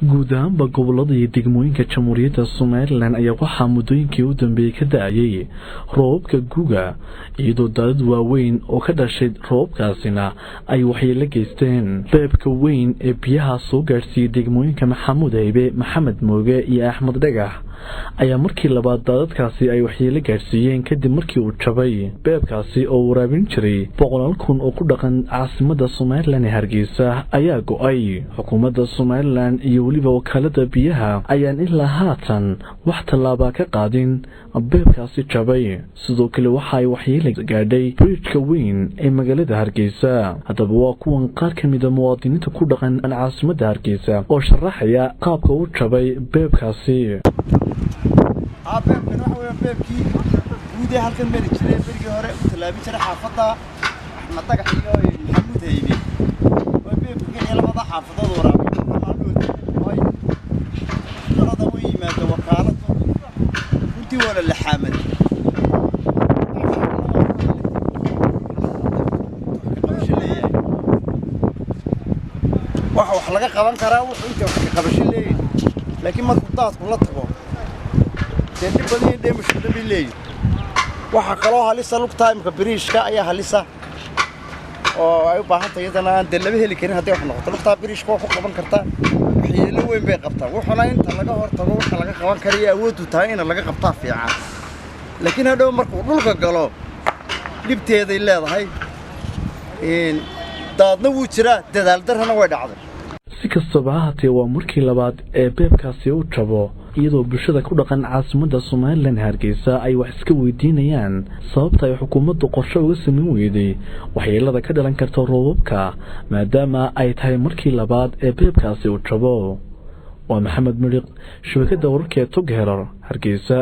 Guud ahaanba gobolada iyo degmooyinka Jamhuuriyadda Somalilan ayaa waxaa muddooyinkii u dambeeyey ka da-ayay roobabka guga, iyadoo daadad waaweyn oo ka dhashay roobabkaasina ay waxyeelo geysteen. Beebka weyn ee biyaha soo gaadhsiiyey degmooyinka Maxamuud Haybe, Maxamed Mooge iyo Axmed Dhagax ayaa markii labaad daadadkaasi ay waxyeelo gaadhsiiyeen, kadib markii uu jabay beebkaasi oo waraabin jiray boqolaal kun oo ku dhaqan caasimada Somalilan ee Hargeysa ayaa go-ay. Xukuumadda Somalilan iyo weliba wakaalada biyaha ayaan ilaa haatan wax tallaabaa ka qaadin beebkaasi jabay. Sidoo kale waxa ay waxyeelo gaadhay bridgka weyn ee magaalada Hargeysa. Haddaba waa kuwan qaar ka mida muwaadiniinta ku dhaqan caasimada Hargeysa oo sharaxaya qaabka u jabay beebkaasi. Beebkan waxa weya beebkii guud ee halkan mari jiray, berigii hore u tallaabin jiray xaafadda Axmed Dhagax iyo Maxamuud Haybe. Waa beebka kiciya labada xaafadood waraabiy. Qolada way yimaada wakaaladu, runtii waa la laxaamad qabasho leeyahay. Waxa wax laga qaban karaa wuxuu inta wax ka qabasho leeyahay, laakiin markuu daadku la tago dee dhib badan iyo dheemush badan bay leeyihin. Waxaa kaloo halisa lugtaa imika biriishka ayaa halisa oo ay u baahan tahay, iyadana aan dee lama heli karin. Hadday wax noqoto lugtaa biriishka waa ku qaban kartaa, waxyeelo weyn bay qabtaan. Wuxuna inta laga hor tago waxa laga qaban karayo awooddu tahay ina laga qabtaa fiican, laakiin hadhow markuu dhulka galo dhibteeday leedahay. Daadna wuu jiraa, dadaal darrana way dhacday. Si kastaba ha haatee, waa markii labaad ee beebkaasi u jabo, iyadoo bulshada ku dhaqan caasimada Somalilan Hargeysa ay wax iska weydiinayaan sababta ay xukuumaddu qorshe uga samayn weyday waxyeelada ka dhalan karta roobabka, maadaama ay tahay markii labaad ee beebkaasi u jabo. Waa Maxamed Midhiq, shabakada wararka ee Tog Herar, Hargeysa.